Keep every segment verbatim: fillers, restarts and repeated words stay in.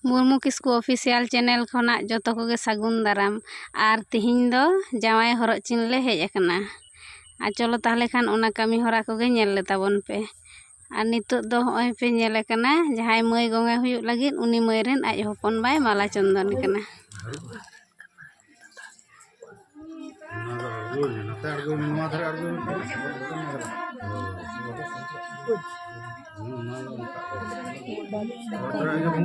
ᱢᱩᱨᱢᱩ ᱠᱤᱥᱠᱩ Official Channel ᱠᱷᱚᱱᱟᱜ ᱡᱚᱛᱚ ᱠᱚᱜᱮ ᱥᱟᱹᱜᱩᱱ ᱫᱟᱨᱟᱢ᱾ ᱟᱨ ᱛᱤᱦᱤᱧ ᱫᱚ ᱡᱟᱶᱟᱭ ᱦᱚᱨᱚᱜ ᱪᱤᱱ ᱞᱮ ᱦᱮᱡ ᱟᱠᱟᱱᱟ᱾ ᱟᱨ ᱪᱚᱞᱚ ᱛᱟᱦᱚᱞᱮ ᱠᱷᱟᱱ ᱚᱱᱟ ᱠᱟᱹᱢᱤ ᱦᱚᱨᱟ ᱠᱚᱜᱮ ᱧᱮᱞ ᱞᱮ ᱛᱟᱵᱚᱱ ᱯᱮ᱾ ᱟᱨ ᱱᱤᱛᱚᱜ ᱫᱚ ᱦᱚᱸᱜᱼᱚᱭ ᱯᱮ ᱧᱮᱞᱮ ᱠᱟᱱᱟ, ᱡᱟᱦᱟᱸᱭ ᱢᱟᱹᱭ ᱜᱚᱝᱮ ᱦᱩᱭᱩᱜ ᱞᱟᱹᱜᱤᱫ, ᱩᱱᱤ ᱢᱟᱹᱭ ᱨᱮᱱ ᱟᱡ ᱦᱚᱯᱚᱱ ᱵᱟᱭ ᱢᱟᱞᱟ ᱪᱚᱸᱫᱚᱱ ᱠᱟᱱᱟ᱾ ᱱᱚᱣᱟ ᱫᱚ ᱟᱬᱜᱚ ᱢᱮ, ᱱᱚᱛᱮ ᱟᱬᱜᱚ ᱢᱮ, ᱱᱚᱣᱟ ᱫᱷᱟᱨᱮ ᱟᱬᱜᱚ ᱢᱮ᱾ ᱦᱩᱸ, ᱱᱚᱣᱟ ᱫᱚ ᱚᱱᱠᱟ ᱜᱮ᱾ ᱱᱚᱣᱟ ᱫᱷᱟᱨᱮ ᱟᱬᱜᱚ ᱢᱮ᱾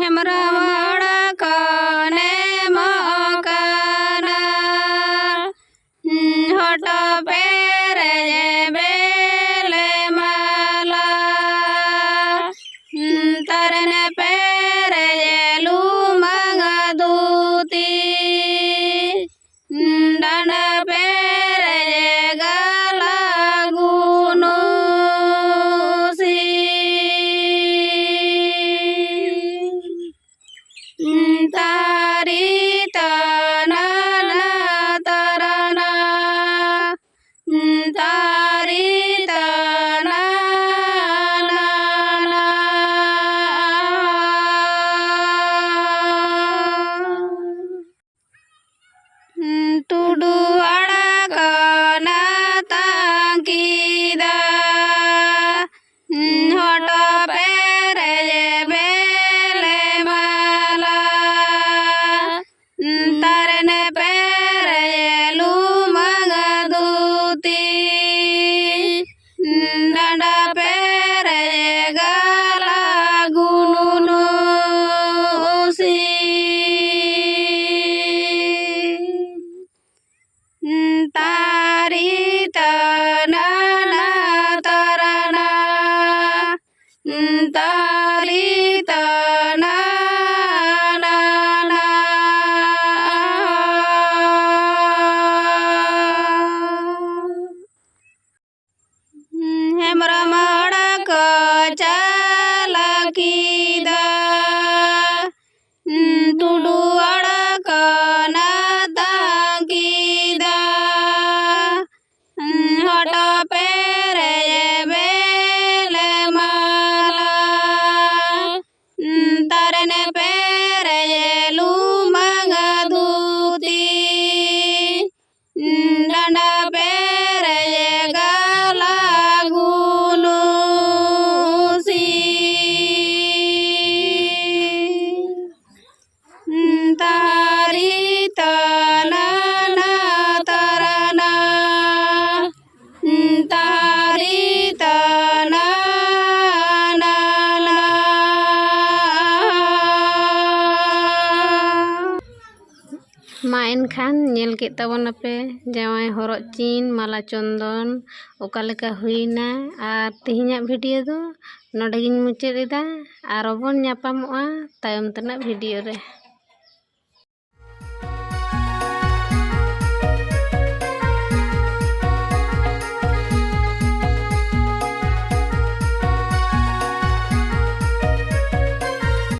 ᱦᱮᱢᱵᱽᱨᱚᱢ ᱚᱲᱟᱜ ᱠᱷᱚᱱᱮᱢ ᱠᱟᱱᱟ, ᱦᱚᱴᱚᱜ ᱯᱮᱨᱮᱡ ᱵᱮᱞᱮ ᱢᱟᱞᱟ, ᱛᱟᱨᱮᱱ ᱯᱮᱨᱮᱡ ᱞᱩᱢᱟᱹᱝ ᱫᱷᱩᱛᱤ, ᱰᱟᱸᱰᱟ ᱯᱮᱨᱮᱡ ᱜᱟᱞᱟ ᱜᱩᱱᱩᱥᱤ᱾ ᱦᱮᱢᱵᱨᱚᱢ ᱦᱚᱲ ᱠᱚ ᱪᱟᱞᱟᱣ ᱠᱮᱫᱟ, ᱴᱩᱰᱩ ᱦᱚᱲ ᱠᱚ ᱱᱟᱛᱟᱝ ᱠᱮᱫᱟ, ᱦᱚᱴᱚᱜ ᱯᱮᱨᱮᱡ ᱵᱮᱞ ᱢᱟᱞᱟ, ᱛᱟᱨᱮᱱ ᱯᱮᱨᱮᱡ ᱞᱩᱢᱟᱹᱝ ᱫᱷᱩᱛᱤ, ᱰᱟᱸᱰᱟ ᱯᱮᱨᱮᱡ ᱜᱟᱞᱟ ᱜᱩᱱᱩᱥᱤ᱾ ᱛᱟᱨᱤ ᱛᱟᱱᱟ ᱛᱟᱨᱟᱱᱟ, ᱛᱟᱨᱤ ᱛᱟᱱᱟ ᱱᱟᱱᱟ᱾ ᱢᱟ ᱮᱱᱠᱷᱟᱱ ᱧᱮᱞ ᱠᱮᱫ ᱛᱟᱵᱚᱱᱟᱯᱮ ᱡᱟᱶᱟᱭ ᱦᱚᱨᱚᱜ ᱪᱤᱱ, ᱢᱟᱞᱟ ᱪᱚᱱᱫᱚᱱ ᱚᱠᱟ ᱞᱮᱠᱟ ᱦᱩᱭᱱᱟ᱾ ᱟᱨ ᱛᱮᱦᱮᱧᱟᱜ ᱵᱷᱤᱰᱤᱭᱳ ᱫᱚ ᱱᱚᱰᱮ ᱜᱤᱧ ᱢᱩᱪᱟᱹᱫ ᱮᱫᱟ᱾ ᱟᱨᱚ ᱵᱚᱱ ᱧᱟᱯᱟᱢᱚᱜᱼᱟ ᱛᱟᱭᱚᱢ ᱛᱮᱱᱟᱜ ᱵᱷᱤᱰᱤᱭᱳ ᱨᱮ᱾